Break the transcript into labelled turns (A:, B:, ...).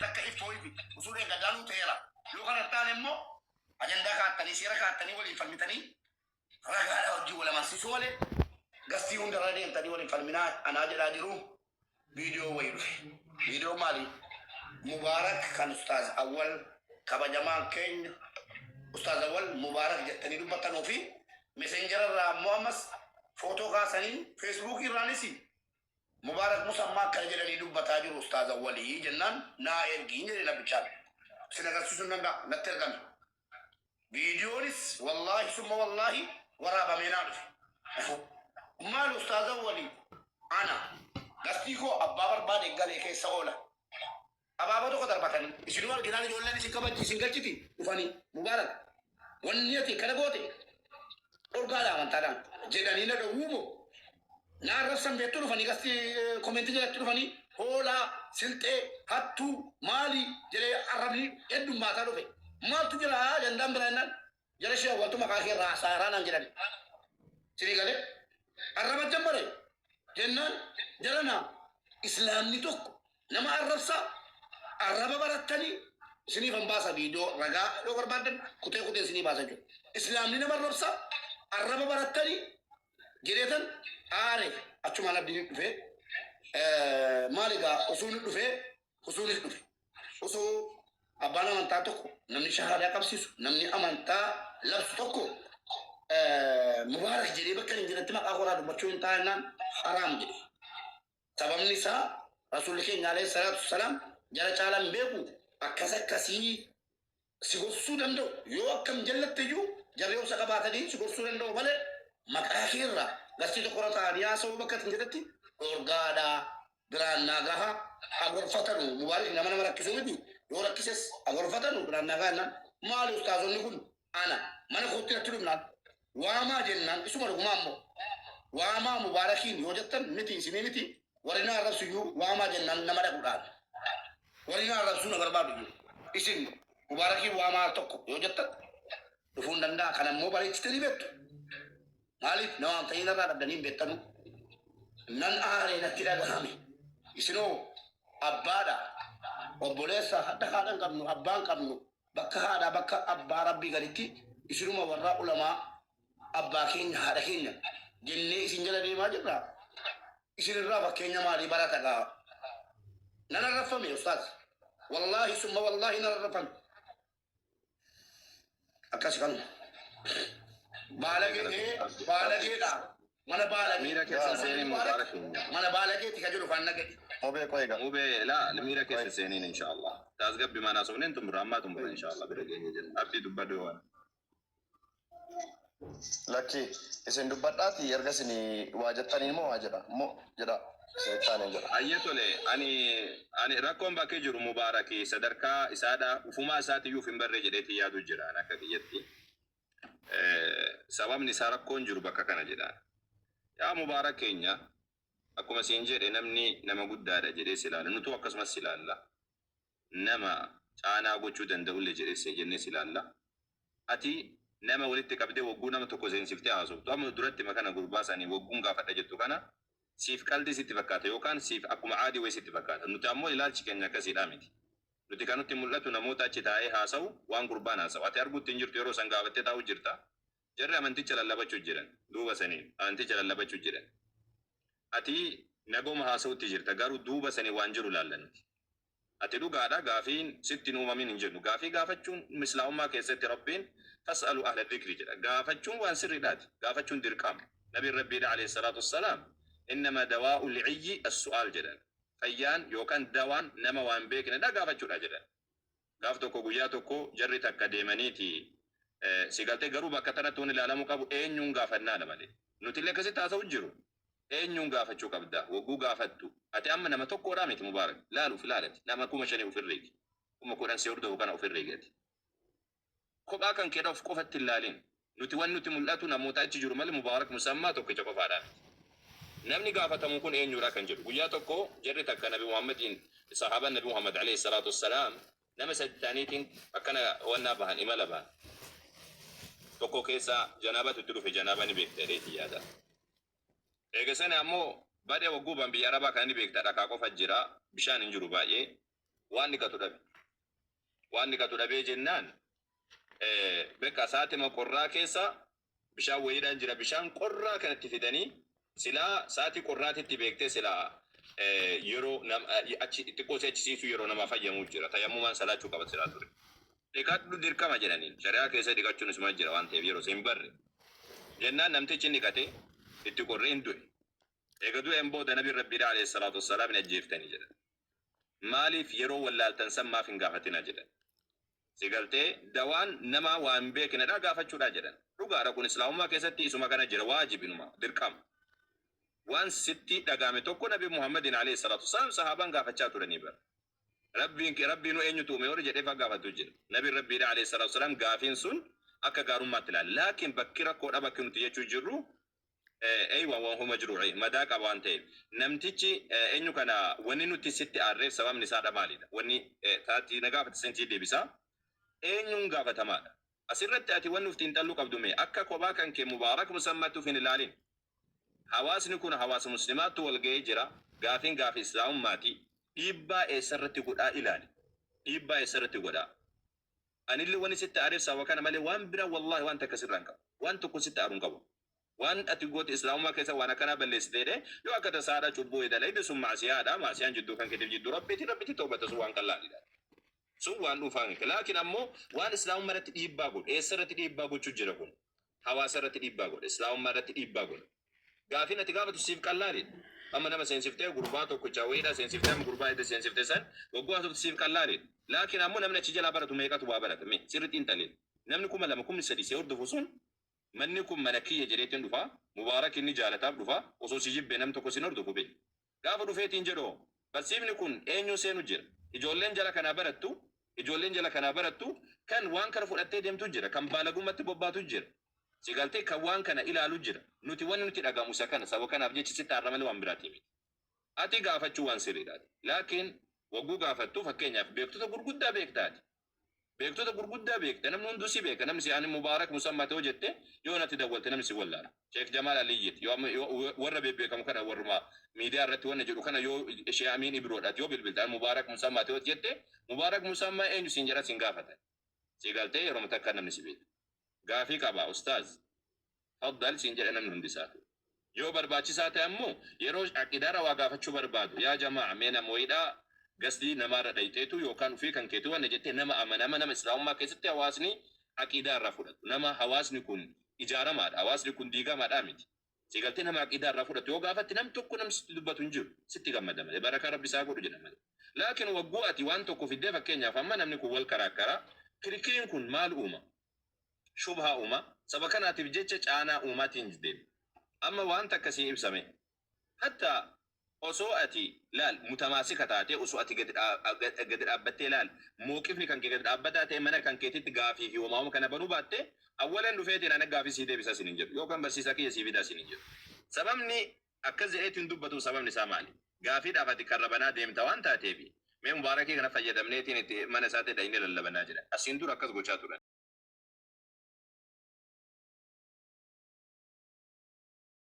A: Takka iffooyi fi usuu dheengaddaanuu ta'eera. Yoo kana hin taane immoo ajandaa kaa'attanii, seera kaa'attanii, waliin falmitanii, ragaadhaa wajjin wal amansiisuu malee gastii hundarra deemtanii waliin falminaa anaa jedhaa jiru. Viidiyoo wayii dhufe. Viidiyoo maali? Mubaarak kan Ustaaz Awwal, kabajamaan keenya Ustaaz Awwal Mubaarak jettanii dubbattanuu fi messenjera irraa ammoo ammas footoo kaasanii feesbuukii irraanis Mubaarak Musammaa akkana jedhanii dubbataa jiru Ustaaz Awwalii jennaan, naa ergiin jedhe nabbichaan. Isin agarsiisuu hin danda'a, natti ergame. Viidiyoonis wallaahi summa wallaahi waraabamee naa dhufe. Maal Ustaaz Awwalii? Ana gastii koo abbaa barbaade galee keessa oola. Abaaboo tokko darbatanii isinuu arginaan ijoolleen isin kabajji isin galchiti dhufanii, Mubaarak, wanni ati akkana goote dhorgaadha amantaadhaan jedhanii na dhowwuu moo na arrabsan beektuu? Dhufanii gasti komentii jalatti dhufanii hoolaa silxee hattuu maalii jedhee arrabni heddummaataa dhufe. Maaltu jira ajandaan biraa jennaan, jara ishee awwaltu maqaa kee irraa haasa'aa naan jedhani. Sinii galee arraba jammare jennaan, jara naa islaamni tokko nama arrabsaa? Arraba barattanii isiniif han baasa. Viidiyoo ragaa yoo barbaaddan kutee kutee isinii baasa jechuudha. Islaamni nama arrabsaa? Arraba barattanii jedheetan aare. Achumaan abdiin dhufee, maal egaa usuun dhufee, usuunis dhufe. Osoo abbaan amantaa tokko, namni shahaadaa qabsiisu, namni amantaa labsu tokko Mubaarak jedhee bakka hin jiretti maqaa koraa dubbachuu hin taa'ennaan haraam jedhe. Sababni isaa Rasuulli keenya alayhi salaatu wassalaam jara caalan beeku, akkas akkasii si gorsuu danda'u. Yoo akkam jallatte iyyuu jarri obsa qabaatanii si gorsuu danda'u malee maqaa kee irraa gastii tokko irra taa'anii haasa'uu bakka hin jedhetti dhorgaadha. Biraan naa gaha, agorfatanu. Mubaarik nama nama rakkisuu miti, yoo rakkises agorfatanu, biraan naa gaha jennaan, maali ustaazonni kun ana mana kootti natti dhufnaan waamaa jennaan, isuma dhugumaa immoo waamaa Mubaarakiin yoo jettan miti, isinii miti, warri na arrabsu iyyuu waamaa jennaan nama dhaquudhaan, warri na arrabsuu na barbaadu iyyuu isin Mubaarakiin waamaa tokko yoo jettan dhufuu hin danda'a. Kana immoo bareechitanii beektu. Maaliif na waamtanii narraa dhabdanii hin beektanu? Nan aaree, natti dhagahame. Isinoo abbaadha, obboleessa hadha haadha hin qabnu, abbaa hin qabnu, bakka haadhaa bakka abbaa rabbii gaditti isinuma warra ulamaa abbaa keenya haadha keenya jennee isin jala deemaa jirra. Isinirraa fakkeenya maalii barata gaa? Nan arrabfame ustaaz. Wallaahi summa wallaahi nan arrabfame. Akkas kanuma. Baalagee baalageedha. Mana baalagee.
B: Miira keessa seeniin Mubaarak.
A: Mana baalageeti ka jedhu faanna gadi.
C: Mubee qoy egaa.
B: Mubee laa, miira keessa seeniin inshallah. Tasgabbi maanaa sofneen xumura, ammaa xumura inshallah, bira geenye jira. Abdii, dubbadhu waan.
C: Lakki, isin dubbadhaati, erga isin waa jettaniin immoo waa jedha moo jedha, isinitti aaneen jedha.
B: Ayyee tole, ani rakkoon bakkee jiru Mubaaraki sadarkaa isaadha ufumaa isaatiyyuu uf hin barree jedheetii yaadu jira ani akka kiyyatti. Sababni isaa rakkoon jiru bakka kana jedhaan. Yaa Mubaarak keenya, akkuma siin jedhe, namni nama guddaadha jedhee si ilaala, nutuu akkasumas si ilaalla. Nama caanaa gochuu danda'ulle jedhee jennee si ilaalla. Ati nama walitti qabdee wagguu nama tokko seensiftee haasoftu, amma duratti makana gurbaa sanii wagguun gaafadha jettu kana siif qaldii sitti fakkaata yookaan siif akkuma aadii wayii sitti fakkaata. Nuti ammoo ilaalchi keenya akkasiidhaa miti. Nuti kan nutti mul'atu namoota achi taa'ee haasa'u, waan gurbaan haasa'u. Ati arguutti hin jirtu, yeroo san gaafattee taa'u jirta. Jarri amanticha lallabachuu jiran. Duuba saniin amanticha lallabachuu jiran. Ati nagoma haasa'utti jirta, garuu duuba sanii waan jiru laalla nuti. Ati dhugaadha, gaafiin sitti hin uumamin hin jennu. Gaafii gaafachuun islaamummaa keessatti Rabbiin fas'alu ahla dhikri jedha. Gaafachuun waan sirriidhaati. Gaafachuun dirqama. Nabiin Rabbiidha alayhi salaatu wassalaam innama dawaa'ul ciyyi as-su'aal jedhan. Fayyaan yookaan dawaan nama waan beeknedha gaafachuudha jedhan. Gaaf tokko, guyyaa tokko jarri takka deemaniiti si galtee, garuu bakka tanatti wanni ilaalamuu qabu eenyuun gaafannaadha malee. Nuti illee akkasitti haasa'u jiru. Eenyuun gaafachuu qabda? Wagguu gaafattu ati amma nama tokkodhaa miti Mubaarak, laaluuf ilaalati nama 5,000 ofirreegi, 10,000 si hordofu kana ofirreegi. Ati kophaa kan keedha of qofatti hin laalin. Nuti wanni nuti mul'atu namoota achi jiru malee Mubaarak Musammaa tokkicha qofaadhaa miti. Namni gaafatamu kun eenyudha kan jedhu. Guyyaa tokko jarri takka Nabi Muhammadiin, sahaabaan Nabi Muhammad alayhi salaatu wassalaam, nama sadi ta'aniitiin akkana wannaa bahan, imala bahan. Tokko keessaa janaabatu itti dhufe. Janaabaa ni beekta jedheetii yaada. Eega sani ammoo badee wagguu ban biyya Arabaa kana ni beekta, dhakaa qofa jira, bishaan hin jiru baay'ee. Waan dhiqatu dhabe. Waan dhiqatu dhabee jennaan beqa saatima qorraa keessa bishaan wayiidhaan jira. Bishaan qorraa kanatti fidanii silaa saatii qorraatitti beektee silaa yeroo achi xiqqoo si achisiisu yeroo namaa fayyamuu jira. Tayammumaan salaachuu qaba silaa ture. Dhiqadhu dirqama jedhaniin. Shari'aa keessa dhiqachuun isuma jira waan ta'eef yeroo hin barre. Jennaan namtichi dhiqate itti qorree hin du'e. Eega du'een booda Nabiin Rabbiidha alayhi salaatu wassalaam hin ajjeeftanii jedhan. Maaliif yeroo wallaaltan san maaf hin gaafatina jedhan. Si galtee dawaan nama waan hin beeknedha gaafachuudha jedhan. Dhugaadha, kun Islaamummaa keessatti isuma kana jira, waajibinuma dirqama. Waan sitti dhagame tokko Nabi Muhammadin alayhi salaatu wassalaam sahaabaan gaafachaa turanii bara. Rabbiin Rabbiin eenyutu uume warri jedhee faa gaafatu jira. Nabiin Rabbiidha alayhi salaatu wassalaam gaafiin sun akka gaarummaatti ilaala. Laakiin bakki rakkoodha, bakki nuti jechuu jirru, eeywa, waan huma jiru madaa qaba waan ta'eef namtichi eenyu kana wanni nuti sitti aarreef sababni isaadha maalidha? Wanni taati na gaafate sentii deebisaa. Eenyuun gaafatamaadha? Asirratti ati wanni ufti xiinxalluu qabdu mee akka kophaa kan kee Mubaarak Musammaatti hin ilaalin. Hawaasni kun hawaasa Muslimaatti wal ga'ee jira. Gaafiin gaafii Islaamummaati. Dhiibbaa eessarratti godhaa ilaali. Dhiibbaa eessarratti godhaa. Anillee wanni sitti aareef sababa kana malee waan biraa wallaahi waan takka sirraa hin qabu. Waan tokko sitti aaru hin qabu. Waan ati goote Islaamummaa keessa waan akkanaa balleessiteedhe yoo akka tasaadha cubbuu edala sun maasiyaadha. Maasiyaan jidduu kan keetiif jidduu Rabbiiti, Rabbitti toobata, sun waan qallaadha. Sun waan dhuunfaa miti. Laakiin ammoo waan Islaamummaa irratti dhiibbaa godhu, eessa irratti dhiibbaa gochuu jira kun? Hawaasa irratti dhiibbaa godha. Islaamummaa irratti dhiibbaa godha. Gaafiin ati gaafatu siif qallaaliidha. Amma nama seensiftee gurbaa tokkicha wayiidha seensiftee, amma gurbaa itti seensiftee san wagguu haasoftu siif qallaaliidha. Laakiin ammoo namni achi jalaa baratu meeqatu waa barata? Mee sirri xiinxaliin. Namni 2000, 3000 si hordofu sun manni kun mana kiyya jedheetiin dhufa. Mubaarak inni jaalataaf dhufa. Osoo si jibbee namni tokko sin hordofu bee. Gaafa dhufeetiin jedhoo barsiifni kun eenyuun seenu jira. Ijoolleen jala kanaa barattu, ijoolleen jala kanaa barattu kan waan kana fudhattee deemtu jira. Kan baalagummaatti bobbaatu jira. Si galtee kan waan kana ilaalu jira. Nuti wanni nuti dhagamu isa kana, saba kanaaf jecha sitti aarra malee waan biraatii miti. Ati gaafachuu waan sirriidhaati. Laakiin wagguu gaafattu fakkeenyaaf beektota gurguddaa beektaati. Beektota gurguddaa beekta. Namni hunduu si beeka. Namni si ani Mubaarak Musammaa ta'uu jette yoo natti dawwalte namni si wallaala. Sheek Jamaal Aliyyiit yoo warra beekamu kana warruma miidiyaa irratti wanna jedhu kana yoo Shee Amiin Ibroodhaati yoo bilbilte ani Mubaarak Musammaa ta'uu jette, Mubaarak Musammaa eenyu siin jedha, siin gaafatan. Si galtee yeroo takka namni si beeka. Gaafii qaba ustaaz. Faddal siin jedha namni hundi isaatu. Yoo barbaachisaa ta'e ammoo yeroo aqidaara waa gaafachuu barbaadu, yaa jamaa, mee nama wayiidhaa gasdii namaarra dhayxeetu yookaan ufii kan keetu wanna jettee nama amanama, nama Islaamummaa keessatti hawaasni aqidaa irraa fudhatu, nama hawaasni kun ijaaramaadha, hawaasni kun diigamaadha miti. Si galtee nama aqidaa irraa fudhatu yoo gaafatte nam tokko nam sitti dubbatu hin jiru, sitti gammada malee, barakaa Rabbi isaa godhu jedha malee. Laakiin wagguu ati waan tokko fiddee, fakkeenyaaf amma namni kun wal karaakkaraa kirikiriin kun maal uuma? Shubhaa uuma. Saba kanaatiif jecha caanaa uumaatiin deema. Amma wanta akkasii ibsame. Hatta osoo ati laal mutamaasika taatee, osoo ati gadi dhaabbattee laal mooqifni kan kee gadi dhaabbataa ta'e, mana kan keetitti gaafii fi homaawuma kana banuu baatte, awwalan dhufeetiin ana gaafii sii deebisaa siin hin jedhu yookaan barsiisaa kiyya sii fidaa siin hin jedhu. Sababni akkas jedheetiin dubbatu sababni isaa maali? Gaafiidhaaf ati karra banaa deemta waan taateefi mee Mubaarakii kana fayyadamneetiin itti mana isaatti dhayinee lallabanaa jedha. Asiin dura akkas gochaa turan.